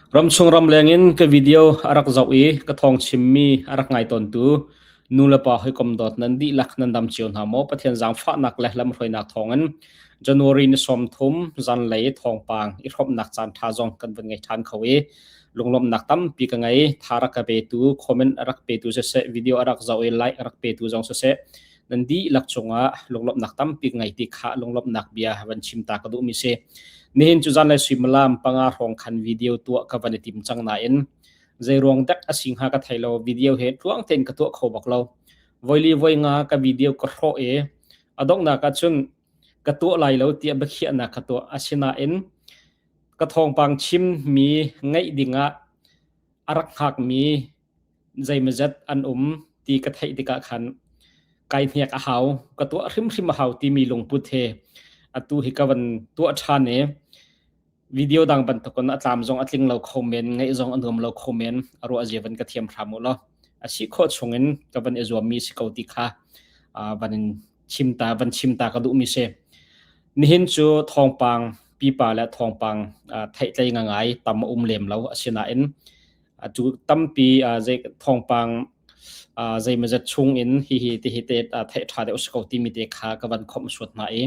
Ramchung ramleng in ka video a rak zoh i ka thawng chimmi a rak ngai tawntu nulepa hawikom dawt nan dihlak nan dam cio hna maw? Pathian zaangfahnak le lamhruainak thawngin January ni 30 zanlei thawngpang i hrawmhnak caan ṭha zong kan vun ngei ṭhan kho i lunglawmhnak tampi ka ngei. Tha rak ka petu, comment a rak petu siseh, video a rak zoh i like a rak petu zong siseh, nan dihlak cungah lunglawmhnak tampi ka ngei ti kha lunglawmhnak bia van chim ta ka duhmi si. Nihin cu zanlei suimilam panga hrawng khan video tuah ka van i tim cang nain zeiruang dek a si hnga ka thei lo video he tluang tein ka tuah kho bak lo. Voili voi nga ka video ka hrawh i a donghnak ah cun ka tuah lai lo tiah biakhiahnak ka tuah. Asinain ka thawngpang chimmi ngaih dingah a rak hngakmi zeimawzat an um ti ka theih tikah khan kai hnek a hau, ka tuah hrimhrim a hau timi lungput he atu hi ka van tuah ṭhan i video dang bantukin a tlam zong a tling lo kho men, ngaih zong a nuam lo kho men, a ruah zia van ka thiam hram u law a si khawh chungin ka van i zuammi si ko ti kha van in chim ta van chim ta ka duhmi si. Nihin cu thawngpang pipa le thawngpang theihtlei ngangai tam a um lem lo asinain Atu tampi zei thawngpang zeimawzat chung in hihi tihi te theih ṭha deuh si ko timi te kha ka van khawmh suat hna i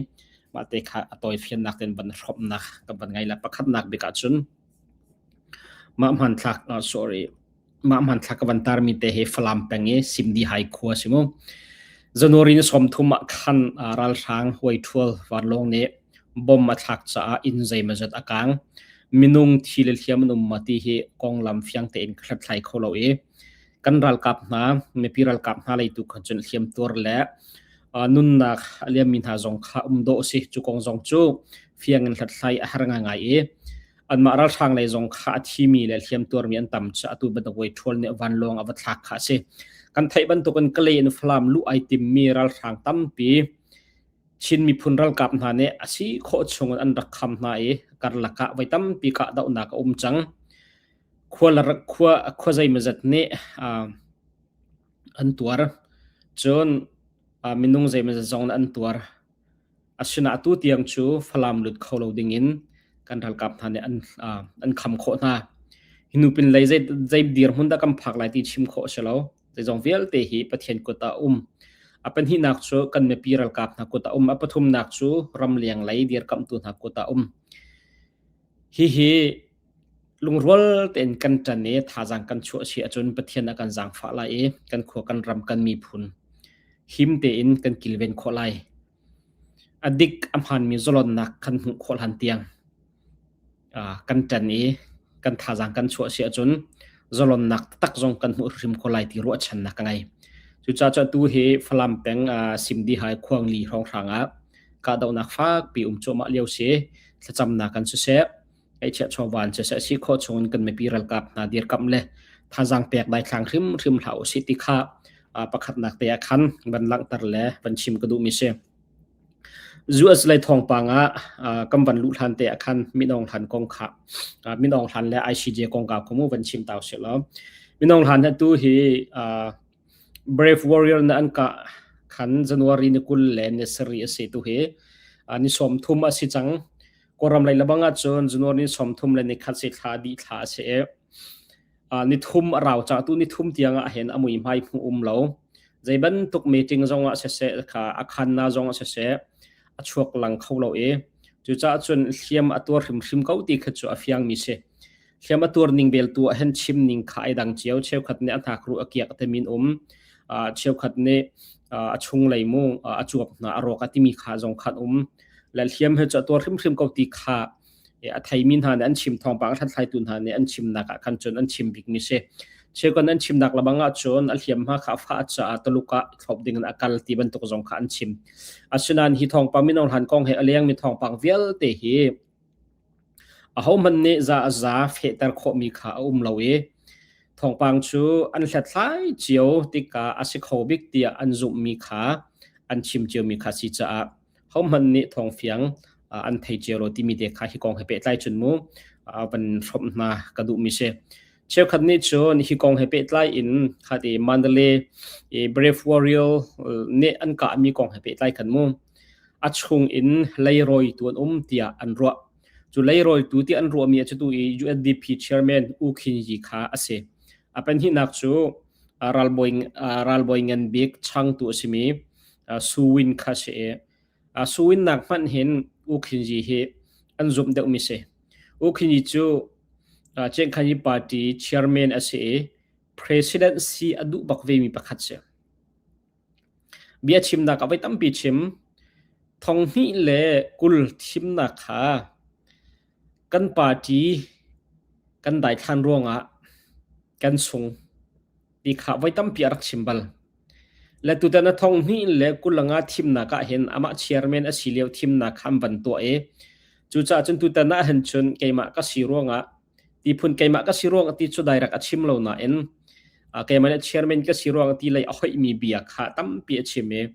mah te kha a tawifiannak tein van hrawmhnak ka van ngei la. Pakhatnak bik ahcun mah hmanthlak sorry mah hmanthlak ka van tarmi te hi Falam peng i Simdi Hai khua si mu. January ni 30 ah khan ralhrang huaiṭhual vanlawng nih Bomb a thlak caah inn zeimawzat a kaang. Minung thi le hliam an um maw ti hi konglam fiang tein ka hlathlai kho lo i kan ralkap hna, mipi ralkap hna lei tu khan cun hliamtuar le nunnak a liammi hna zong kha um dawh a si. Cu kong zong cu fiang in hlathlai a har ngaingai i anmah ralhrang lei zong kha a thimi le hliamtuarmi an tam cu atu bantuk voi ṭhual nih vanlawng a va thlak kha a si. Kan theih bantukin Kalay in Falam luh ai timmi ralhrang tampi Chin miphun ralkap hna nih a si khawh chung in an rak kham hna i karlak ah voi tampi kahdohnak a um cang. Khua khua khua zeimawzat nih an tuar. Cun minung zeimawzat zong nih an tuar. Asinain atu tiang cu Falam lut kho lo ding in kan ralkap hna nih an an kham khawh hna. Hi nu pin lei zei zei dirhmun dah kan phak lai ti chim khawh a si lo. Zeizong vialte hi Pathian kut ah a um. A pahnihnak cu kan mipi ralkap hna kut ah a um. A pathumnak cu ramleng lei dirkamhtu hna kut ah a um. Hihi lungrual tein kan ṭan i thazaang kan chuah si ahcun Pathian a kan zaangfah lai i kan khua kan ram kan miphun him tein kan kilven khawh lai. A dik a hmaanmi zalonnak kan hmuh khawh hlan tiang kan ṭan i kan thazaang kan chuah si ahcun zalonnak taktak zong kan hmuh hrim kho lai ti ruahchannak ka ngei. Cucaah cu atu hi Falam peng Simdihai Khuangli hrawnghrang ah kahdohnak fakpi um cuahmah lio si. Thlacamnak kan siseh, eichiah chawva in siseh si khawh chungin kan mipi ralkap hna dirkamh le thazaang pek daithlang hrimhrim hlah usih ti kha pakhatnak te ah khan van langhter le van chim ka duhmi si. US lei thawngpang ah kan van luh hlan te ah khan Min Aung Hlaing kong kha Min Aung Hlaing le ICJ kongkau kha mu van chim tau si law. Min Aung Hlaing tu hi Brave Warrior na an kah khan January ni 20 le ni 7 a si tu hi ni 30 a si cang. Kawlram lei lebang ahcun January ni 30 le ni khat si thla dih thla a si i ni thum a rau cang. Tu ni thum tiang ah hin a muihmai hmuh um lo. Zei bantuk meeting zong ah siseh, kha a khanna zong ah siseh, a chuak lang kho lo i cucaah cun hliam a tuar hrimhrim ko ti kha cu a fiangmi si. Hliam a tuar ning bel tu ah hin chim ning kha ai dang cio. Cheukhat nih a hnakruh a kiak te min um. Cheukhat nih a chunglei mu a cuap hna a rawk a timi kha zong khan um. Le hliam he cu a tuar hrimhrim ko ti kha a theimi hna nih an chim thawngpang a hlathlaitu hna nih an chimnak ah khan cun an chim bikmi si. Cheukhat an chimnak lebang ah cun a hliamhma kha a fah caah Tuluk ah thlop ding in a kal ti bantuk zong kha an chim. Asinain hi thawngpang Min Aung Hlaing kong he a lengmi thawngpang vialte hi ahohmanh nih za a za fehter khawhmi kha a um lo i thawngpang cu an hlathlai cio tikah a si kho bik tiah an zumhmi kha an chim ciomi kha si caah hohmanh nih thawngfiang an thei cio lo timi te kha hi kong he pehtlai cun mu van hrawmh hna ka duhmi si. Cheukhat nih cun hi kong he pehtlai in khat i Mandalay i Brave Warrior nih an kahmi kong he pehtlai khan mu a chung in leirawi tu an um tiah an ruah. Cu leirawitu ti an ruahmi a cu i UNDP chairman U Khin Yi kha a si. A pahnihnak cu ralbawi ralbawi ngan bik changtu a simi Su Win kha si i Su Win nak hmanh hin U Khin Yi hi an zumh deuhmi si. U Khin Yi cu Ciankhanyi Party chairman a si i president si a duh bak vemi pakhat si. Biachimnak ah voi tampi chim. 2020 thimnak kha kan party kan daithlan ruangah kan sung ti kha voi tampi a rak chim bal. Le tutan a 2025 thimnak ah hin amah chairman a si lio thimnak kha an van tuah i cucaah cun tutan ah hin cun keimah ka si ruangah tiphun keimah ka si ruang ti cu direct a chim lo nain keimah nih chairman ka si ruang ti lei a hoihmi bia kha tampi a chim i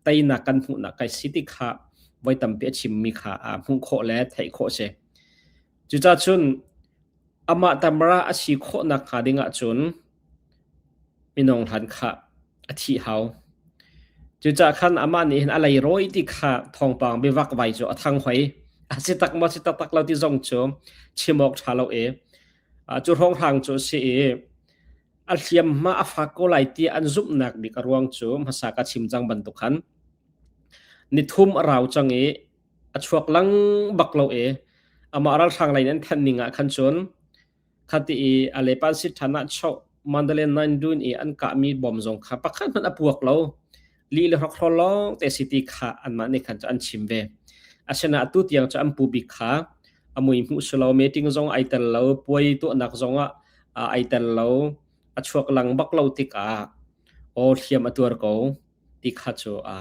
teinak kan hmuhnak kai si ti kha voi tampi a chimmi kha a hmuh khawh le theih khawh si. Cucaah cun amah tamra a si khawhnak hnga ding ahcun minung hlan kha a thih hau. Cucaah khan amah nih hin a leirawi ti kha thawngpang biavak vai cu a thang hoi. A si tak maw si taktak lo ti zong cu chim awk ṭha lo i cu hrawnghrang cu a si i a hliamhma a fak ko lai ti an zumhnak bik a ruang cu hmasa ka chim cang bantuk khan nithum a rau cang i a chuak lang bak lo i amah ralhrang lei in an thanh ning ah khan cun Khati i a lepan sit ṭhan ah choh Mandalay Nine i an kahmi bom zong kha pakhat hmanh a puak lo. Lih le hrokhrawl lawng te si ti kha anmah nih khan cu an chim ve. Asinain atu tiang cu an pu bik kha a mui hmuh si lo, meeting zong ai tel lo, puai tuahnak zong ah ai tel lo, a chuak lang bak lo tikah aw hliam a tuar ko ti kha cu a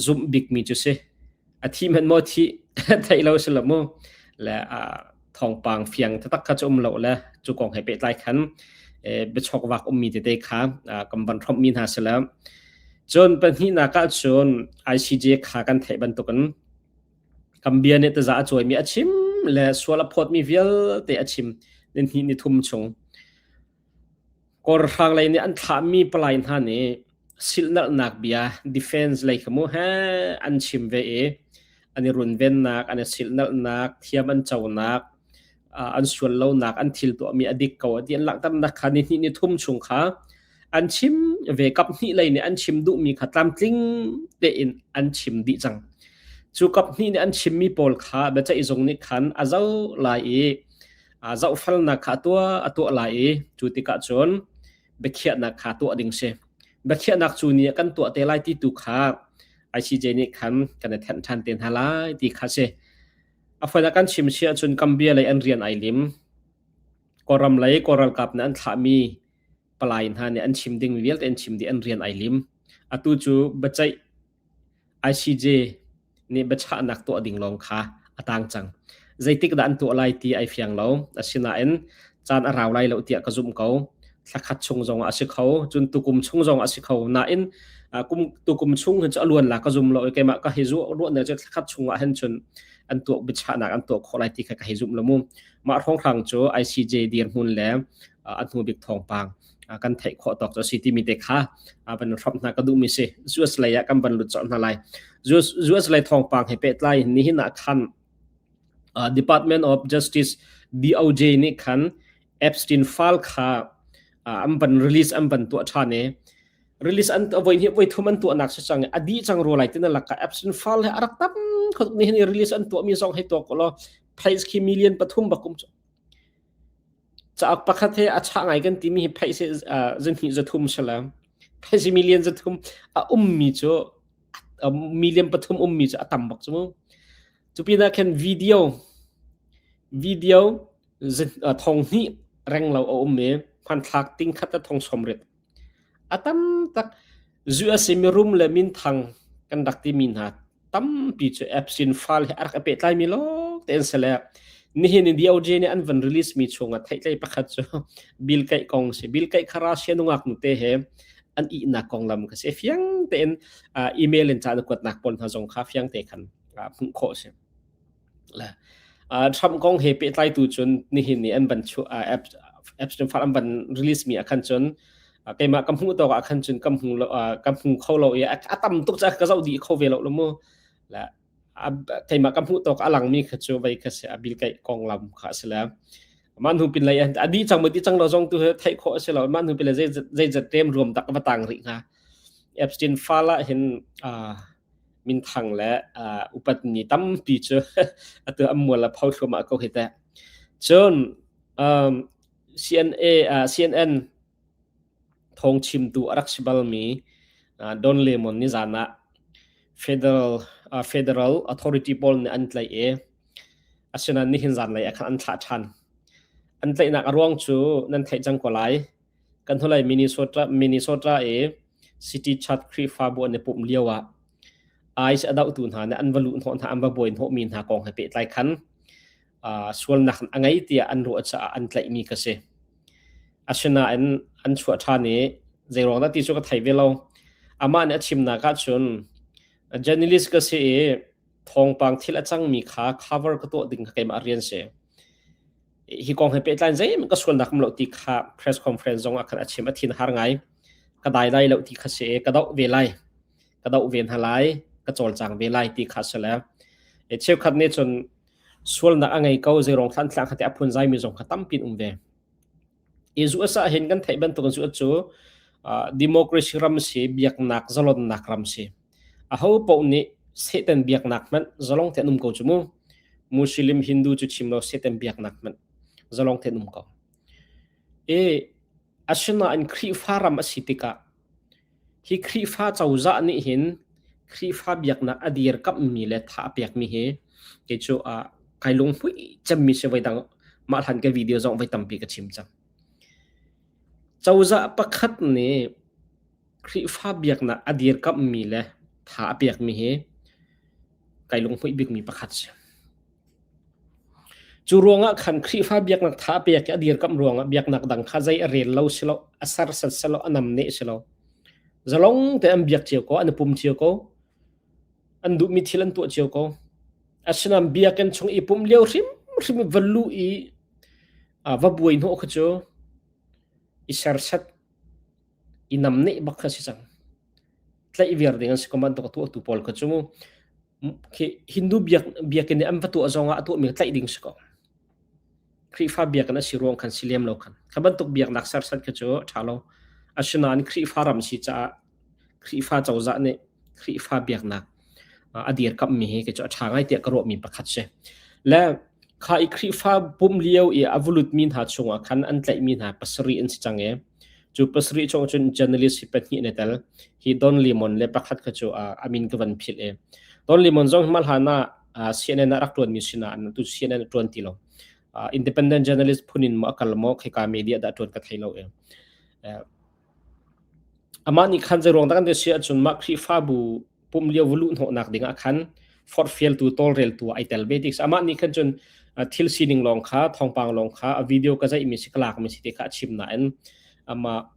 zumh bikmi cu si. A thi hmanh maw thih theih lo si lo mu. Le thawngpang fiang taktak kha cu um lo le cu kong he pehtlai khan biachawkvak ummi tete kha kan van hrawmhmi hna si le. Cun pahnihnak ah cun ICJ kha kan theih bantukin Gambia nih taza a cuaimi a chim le sual a phawtmi vialte a chim ni hnih ni thum chung. Kawlrahrang lei nih an thlahmi palai hna nih silhnalhnak bia defense lei kha mu he an chim ve i an i runvennak, an i silhnalhnak, thiam an conak, an sual lonak, an thil tuahmi a dik ko ti an langhternak kha ni hnih ni thum chung kha an chim ve kap hnih lei nih an chim duhmi kha tlamtling tein an chim dih cang. Cu kap hnih nih an chimmi pawl kha biaceih zung nih khan a zoh lai i zohfelnak kha a tuah lai i cu tikah cun biakhiahnak kha tuah ding si. Biakhiahnak cu ni ah kan tuah te lai ti tu kha ICJ nih khan kan i thenh ṭhan te hna lai ti kha si. A fawi kan chim si ahcun Gambia lei an rian ai lim. Kawlram lei Kawl ralkap nih an thlahmi palai hna nih an chim dingmi vialte an chim dih an rian ai lim. Atu cu biaceih ICJ nih biachahnak tuah ding lawng kha a tang cang. Zeitik dah an tuah lai ti ai fiang lo. Asinain caan a rau lai lo tiah ka zumh ko. Thlakhat chung zong ah a si kho, cun tukum chung zong ah a si kho. Nain kum tukum chung hin cu a luan la ka zum lo i keimah ka hei zuah ruah ne cu thlakhat chung ah hin cun an tuah biachahnak an tuah khawh lai ti kha ka hei zumh lo mu. Mah hrawnghrang cu ICJ dirhmun le a hnu bik thawngpang kan theih khawh tawk cu a si timi te kha van hramh hna ka duhmi si. US lei ah kan van lut colh hna lai. US, US lei thawngpang he pehtlai nihin ah khan Department of Justice DOJ nih khan Epstein file kha an van release an van tuah ṭhan i release an voi hnih voi thum an tuahnak si cang a dih cang rua lai tin laka Epstein file he a rak tam kho tuk ni hin release an tuahmi zong hei tuak law price khi million pathum bakum cu Cauk pakhat he a chah ngai kan timi hi phaise zahnih zathum si lo. Phaise million zathum a ummi cu million pathum ummi cu a tam bak cu mu. Cu pinah khan video video thong hnih reng lo a um i hmanthlak ting khat le thong sawm rit. A tam tak. US i mirum le minthang kan rak timi hna tampi cu Epstein file he a rak i pehtlaimi lawng te an si le nihin in DOJ nih an van release mi chungah theihtlei pakhat cu Bill Gates kong si. Bill Gates kha Russia nungak nute he an ihnak konglam kha si. Fiang tein email in ca na kuatnak pawl hna zong kha fiang te khan hmuh khawh si. Le Trump kong he pehtlai tu cun nihin ni an van chu Epstein file an van release mi ah khan cun keimah ka hmuh tawk ah khan cun ka hmu lo ka hmu kho lo i a tam tuk ca ka zoh dih kho ve lo lo mu. Le Keimah ka hmuh tawk a langmi kha cu vei kha si a bil kaih konglam kha a si le mah hnu pin lei a dih cang maw dih cang lo zong tu theih khawh a si lo. Mah hnu pin lei zeizat rem ruam dak va tang rih hnga. Epstein file ah hin minthang le upatmi tampi cu atu an mual a pho thluahmah ko hi teh. Cun CNA, CNN thawngchimtu a rak si balmi Don Lemon nizan ah federal, federal authority pawl nih an tlaih i asinain nihin zanlei ah khan an thlah ṭhan. An tlaihnak a ruang cu nan theih cang ko lai. Kan hnulei Minnesota, Minnesota i City Church Khrihfabu an i pumh lio ah ICE a dohtu hna nih an va luh hnawh hna, an va buai hnawhmi hna kong he pehtlai khan sualnak a ngei tiah an ruah caah an tlaihmi ka si. Asinain an chuah ṭhan i zeiruang dah ti cu ka thei ve lo. Amah nih a chimnak ahcun journalist ka si i thawngpang thil a cangmi kha cover ka tuah ding kha keimah rian si. Hi kong he pehtlai zeihmanh ka sualnak um lo ti kha press conference zong ah khan a chim a thin har ngai. Ka dai lai lo ti kha si i ka doh ve lai. Ka doh ve hna lai. Ka cawlcang ve lai ti kha si le. Cheukhat nih cun sualnak a ngei ko zeirong thlan thlang kha te a phunzai mi zong kha tampi um ve. I US ah hin kan theih bantuk in cu democracy ram si biaknak zalonnak ram si. Aho paoh nih Satan biaknak hmanh zalong te an um ko cu mu. Muslim Hindu cu chim lo Satan biaknak hmanh zalong te an um ko. I asinain Khrihfa ram a si tikah Hi Khrihfa cozah nih hin Khrihfa biaknak a dirkamhmi le tha a pekmi hi kei cu kai lunghmuih cemmi si voidang mah hlan ka video zong voi tampi ka chim cang. Cozah pakhat nih Khrihfa biaknak a dirkamhmi le tha a pekmi hi kai lunghmuih bikmi pakhat si. Cu ruangah khan Khrihfa biaknak tha pek i a dirkamh ruangah biaknak dang kha zei a rel lo si lo, a serset si lo, a namneh si lo. Zalong te an biak cio ko, an i pum cio ko, an duhmi thil an tuah cio ko. Asinain biakinn chung i pumh lio hrimhrim i va luh i va buai hnawh kha cu i serset, i namneh bak kha si cang. Tlaih viar ding an si ko bantuk a tuahtu pawl kha cu mu. Khi Hindu biakinn nih an va tuah zongah a tuahmi tlaih ding si ko. Khrihfa biakinn a si ruang khan si lem lo khan. Kha bantuk biaknak sersan khi cu a ṭha lo. Asinain Khrihfa ram si caah Khrihfa cozah nih Khrihfa biaknak a dirkamhmi hi kei cu a ṭha ngai tiah ka ruahmi pakhat si. Le kha i Khrihfa pumh lio i a vulutmi hna chungah khan an tlaihmi hna pasarih an si cang i Cu pasarih chung cun journalist hi pahnih an i tel. Hi Don Lemon le pakhat kha cu a min ka van philh i Don Lemon zong hi mah hlan ah CNN ah rak ṭuanmi si nain tu CNN a ṭuan ti lo. Independent journalist phun in maw a kal maw khika media dah ṭuan ka thei lo i. Amah nih khan zeiruang dah kan ti si ahcun mah Khrihfabu pum lio va luh hnawhnak ding ah khan forhfialtu tawlreltu ai tel ve ti amah nih khan cun thil sining lawng kha thawngpang lawng kha a video ka zaihmi si ka lakmi si ti kha a chim nain amah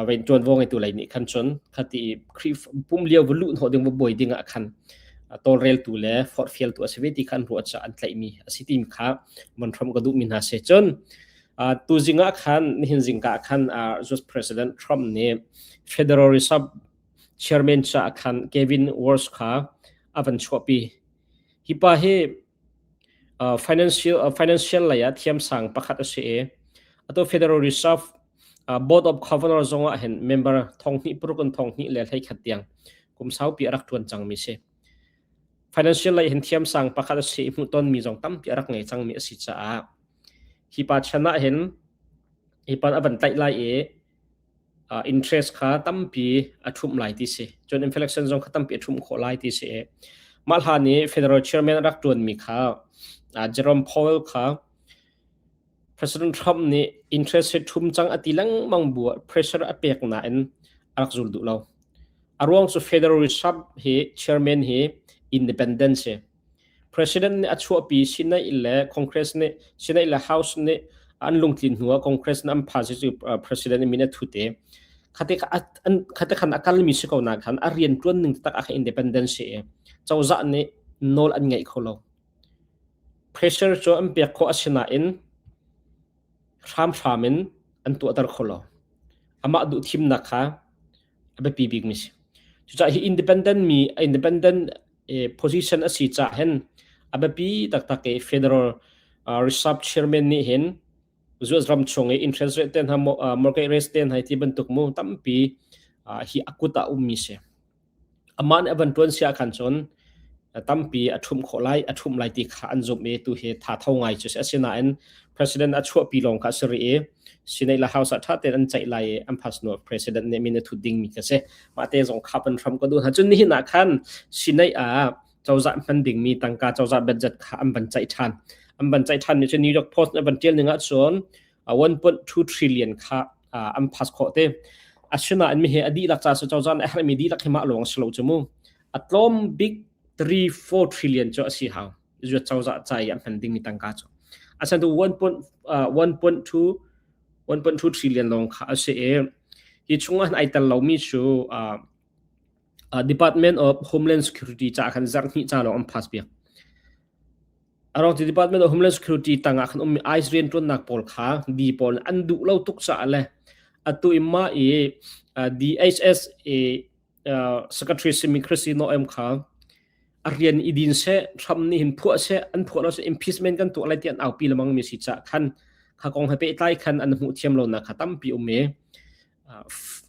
vein ṭuanvo ngeitu lei nih khan cun khati Khrih pum lio va luh hnawh ding va buai ding ah khan tawlreltu le forhfialtu a si ve ti kha an ruah caah an tlaihmi a si timi kha mon hrom ka duhmi hna si cun tuzing ah khan nihin zingka ah khan US President Trump nih Federal Reserve Chairman caah khan Kevin Warsh kha a van chuahpi. Hi pa hi financial, financial lei ah thiamsang pakhat a si i atu Federal Reserve Board of Governor zong ah hin member thonghnih paruk in thonghnih le hleikhat tiang kum saupi a rak ṭuan cangmi si. Financial lei hin thiamsang pakhat a si i hmuhtonmi zong tampi a rak ngei cangmi a si caah hi pa chan ah hin hi pa a van tlaih lai i interest kha tampi a ṭhumh lai ti si. Cun inflation zong kha tampi a ṭhumh khawh lai ti si. Mah hlan i federal chairman a rak ṭuanmi kha Jerome Powell kha President Trump nih interest rate ṭhum cang a ti lengmang bu ah pressure a pek nain a rak zul duh lo. A ruang cu Federal Reserve hi chairman hi independent si. President nih a chuahpi Senate le Congress nih Senate le House nih an lungtlin hnu ah Congress nih an phan cu President nih min a thut i khate khate khan a kalmi si ko na khan a rian ṭuan ning taktak ah khan independent si i cozah nih nawl an ngeih kho lo. Pressure cu an pek khawh asinain hramhram in an tuahter kho lo. Amah duhthimnak kha a biapi bikmi si. Cucaah hi independent mi independent. position a si cah hin a biapi taktak i Federal Reserve Chairman nih hin US ram chung i interest rate te hna mortgage rate te hna ti bantuk mu tampi hi a kut ah ummi si. Amah nih a van ṭuan si ahkhan cun tampi a ṭhumh khawh lai, a ṭhumh lai ti kha an zumh i tu hi tha tho ngai cu a si. Asinain President a chuahpi lawng kha a si rih i Senate le House ah ṭha tein an ceih lai i an phas hnu ah President nih min a thut dingmi kha si. Mah te zong kha van hram ka duh hna. Cun nihin ah khan Senate ah cozah hman dingmi tangka cozah budget kha an van ceih ṭhan. An van ceih ṭhanmi cu New York Post nih a van ṭial ning ahcun 1.2 trillion kha an pass khawh te. Asinain mi hi a dihlak ca si cozah nih a herhmi dihlak hi mah lawng si lo cu mu. A tlawm bik 3 4 trillion cu a si hau. Zuat cozah ca i a hman dingmi tangka cu. Asan tu 1.2 1.2 trillion lawng kha a si i hi chungah ai tel lomi cu Department of Homeland Security ca khan zarh hnih ca lawng an pass piak. Arawng ti Department of Homeland Security tangah khan ummi ICE rianṭuannak pawl kha D pawl an duh lo tuk caah le atu i mah i DHS i Secretary simi Kristi Noem kha a rian i din seh, Trump nih hin phuah seh, an phuah lo seh, impeachment kan tuah lai ti an aupi lemang mi si caah khan kha kong he pehtlai khan an hmuh thiam lonak kha tampi um i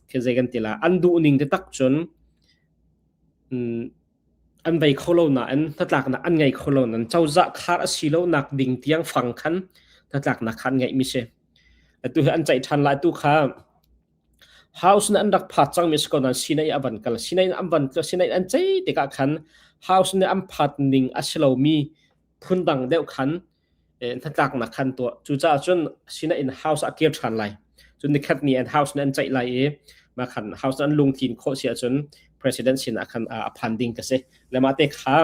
khi zei kan ti la an duh ning te tak cun an vei kho lo nain hnatlaknak an ngei kho lo nain cozah khar a si lonak ding tiang fang khan hnatlaknak kha an ngeihmi si. Atu hi an ceih ṭhan lai tu kha House nih an rak phat cangmi si ko nain Sinai a van kal. Sinai an van Sinai an ceih tikah khan House nih an phat ning a si lomi phundang deuh khan hnatlaknak khan tuah. Cucaah cun sinain house a kir ṭhan lai. Cun nikhat ni an house nih an ceih lai i mah khan house an lungtlin khawh si ahcun president sinah khan a phan ding ka si. Le mah te kha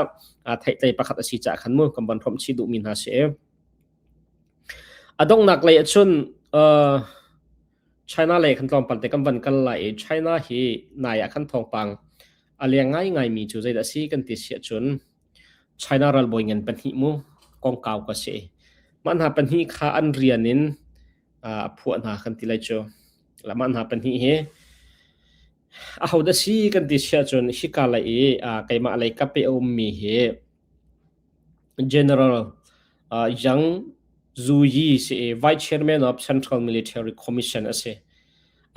theihtlei pakhat a si caah khan mu kan von hrawmh chih duhmi hna si. A donghnak lei ahcun China lei khan tlawmpal te kan van kal lai i China hi nai ah khan thawngpang a leng ngaingaimi cu zeidah a si kan ti si ahcun China ralbawi ngan pahnih mu kongkau ka si. Mah hna pahnih kha an rian in a phuah hna kan ti lai cu. Mah hna pahnih hi ahodah si kan ti si ahcun hika lei i keimah lei kap i a ummi hi General Yang Zuyi si i Vice Chairman of Central Military Commission a si.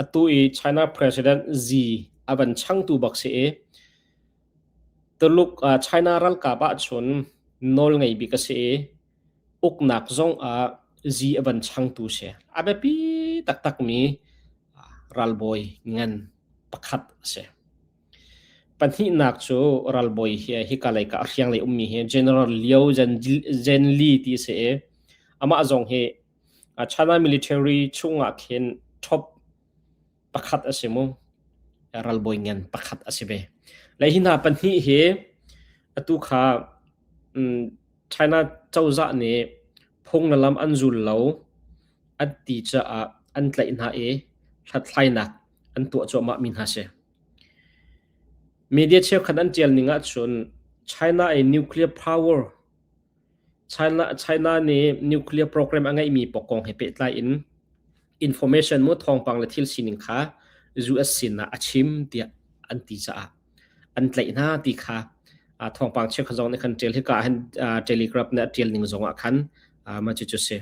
Atu i China President Xi a van changtu bak si i Tuluk China ralkap ahcun nawlngei bik a si i uknak zong ah zi a van changtu si. A biapi taktakmi ralbawi ngan pakhat a si. Pahnihnak cu ralbawi hi hika lei ka a hriang lei ummi hi General Liu Zhenli ti a si i amah zong hi China military chungah khin top pakhat a si mu. Ralbawi ngan pakhat a si ve. Le hi hna pahnih hi atu kha China cozah nih phung le lam an zul lo an ti caah an tlaih hna i hlathlainak an tuah cuahmah mi hna si. Media cheukhat an ṭial ning ahcun China i nuclear power China, China nih nuclear program a ngeihmi pawl kong he pehtlai in information mu thawngpang le thil sining kha US sinah a chim tiah an ti caah an tlaih hna ti kha thawngpang cheukhat zong nih khan ṭial hika ah hin Telegraph nih a ṭial ning zong ah khan mah cucu si.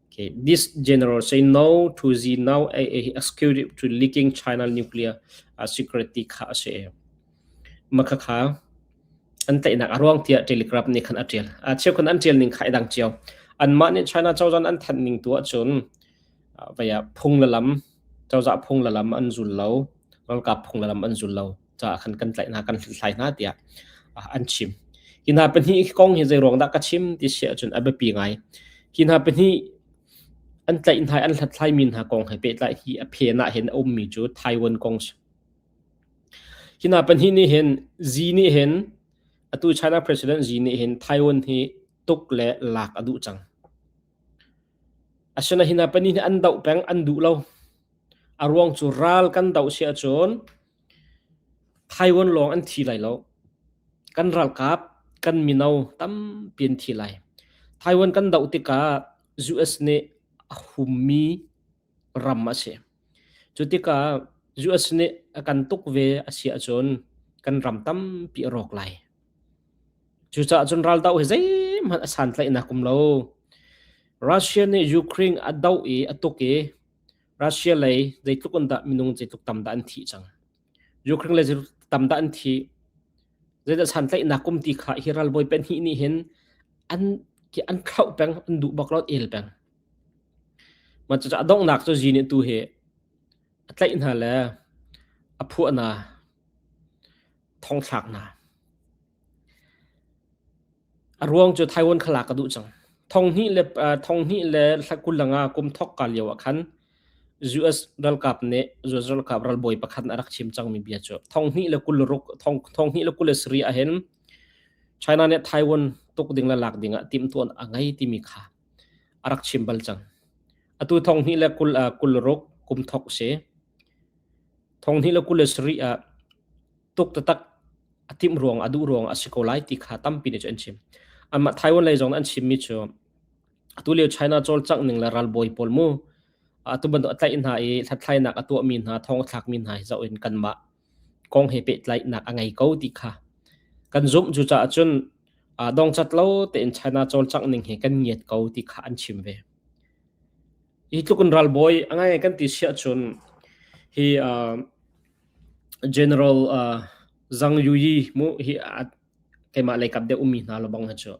Okay. This general say no to the now executive to leaking China nuclear secret ti kha a si. Mah khakha an tlaihnak a ruang tiah Telegraph nih khan a ṭial. A cheukhat an ṭial ning kha i dang cio. Anmah nih China cozah an thanh ning tu ahcun vei ah phung le lam cozah phung le lam an zul lo, ralkap phung le lam an zul lo caah khan kan tlaih hna, kan hlathlai hna tiah an chim. Hi hna pahnih kong hi zei ruang dah ka chim ti si ahcun a biapi ngai. Hi hna pahnih an tlaih hna an hlathlaimi hna kong he pehtlai hi a phen ah hin a ummi cu Taiwan kong si. Hi hna pahnih nih hin Xi nih hin atu China President Xi nih hin Taiwan hi tuk le lak a duh cang. Asinain hi hna pahnih nih an doh peng, an duh lo. A ruang cu ral kan doh si ahcun Taiwan lawng an thi lai lo. Kan ralkap, kan mino tampi an thi lai. Taiwan kan doh tikah US nih a hummi ram a si. Cu tikah US nih a kan tuk ve a si ahcun kan ram tampi a rawk lai. Cucaah cun raldoh hi zeihmanh a santlaihnak um lo. Russia nih Ukraine a doh i a tuk i Russia lei zeitluk in dah minung zeitluk tam dah an thih cang. Ukraine lei zeitluk tam dah an thih. Zeidah santlaihnak um ti kha hi ralbawi pahnih nih hin an an thlauh peng, an duh bak lo, an el peng. Mah cucaah a donghnak cu Xi nih tu hi a tlaih hna le a phuah hna, thongthlak hna. A ruang cu Taiwan kha lak a duh cang. Thonghnih le thla 20 le nga kum thawk ka lio ah khan US ralkap nih US ralkap ralbawi pakhat a rak chim cangmi bia cu 2026 2027 ah hin China nih Taiwan tuk ding le lak ding ah timhtuah a ngei timi kha a rak chim bal cang. Atu 2026 kum thawk si. 2027 ah tuk taktak a timh ruang a duh ruang a si ko lai ti kha tampi nih cu an chim. Amah Taiwan lei zong an chimmi cu atu lio China cawlcangh ning le ralbawi pawl mu atu bantuk a tlaih hna i hlathlainak a tuahmi hna thong a thlakmi hna hi zoh in kanmah kong he pehtlaihnak a ngei ko ti kha kan zumh. Cucaah cun dongcat lo tein China cawlcangh ning hi kan ngiat ko ti kha an chim ve. Hi tluk in ralbawi a ngai kan ti siah cun hi General Zhang Yuyi mu hi keimah lei kap deuh ummi hna lobang hi cu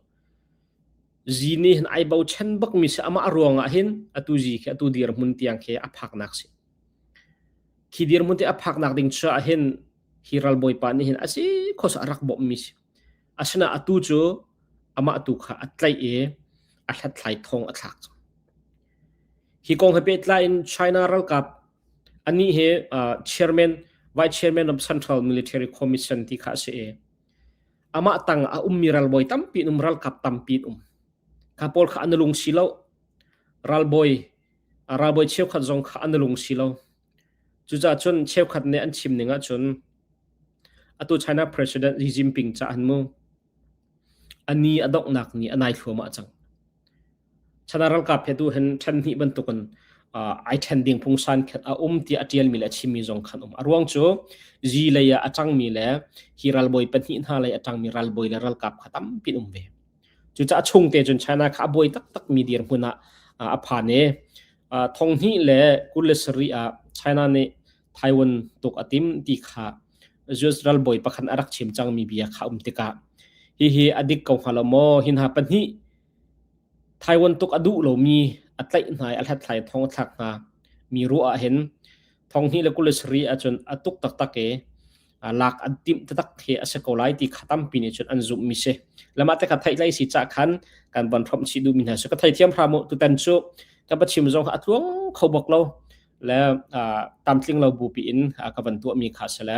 Zi nih hin ai bochan bakmi si amah ruangah hin atu Zi khi atu dirhmun tiang khi a phaknak si. Khi dirhmun te a phaknak ding cu ah hin hi ralbawipa nih hin a si khos a rak bawmhmi si. Asinain atu cu amah tu kha a tlaih i a hlathlai thong a thlak cang. Hi kong he pehtlai in China ralkap anih hi chairman vice chairman of Central Military Commission ti kha a si i amah tang a ummi ralbawi tampi in um ralkap tampi in um. Kha pawl kha an lung si lo. Ralbawi ralbawi cheukhat zong kha an lung si lo. Cucaah cun cheukhat nih an chim ning ahcun atu China President Xi Jinping ca an mu a ni a donghnak ni a nai thluahmah cang. China ralkap he tu hin ṭhen hnih bantukin ai ṭhen ding pungsan khat a um tiah a ṭialmi le a chimmi zong khan um. A ruang cu Xi lei ah a ṭangmi le hi ralbawi pahnih hna lei a ṭangmi ralbawi le ralkap kha tampi an um ve. Cucaah chungte cun China kha a buai taktakmi dirhmun ah a phan i 2027 ah China nih Taiwan tuk a tim ti kha US ralbawi pakhat a rak chim cangmi bia kha um tikah hihi a dik ko hnga lo maw? Hi hna pahnih Taiwan tuk a duh lomi a tlaih hna i a hlathlai thong a thlak hna mi ruah ah hin 2027 ahcun a tuk taktak i lak an timh taktak hi a si ko lai ti kha tampi nih cun an zumhmi si. Lamah te kha theih lai si ca khan kan von hrawmh chih duhmi hna si. Ka theithiam hram u tutan cu ka pachim zong a tluang kho bak lo le tamtling lo bupi in ka van tuahmi kha si le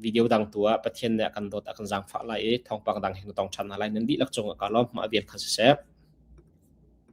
video dang tu ah Pathian nih a kan dawt a kan zaangfah lai i thawngpang dang hin tong ṭhan hna lai nan dihlak cung ah ka lawm mah vial kha siseh.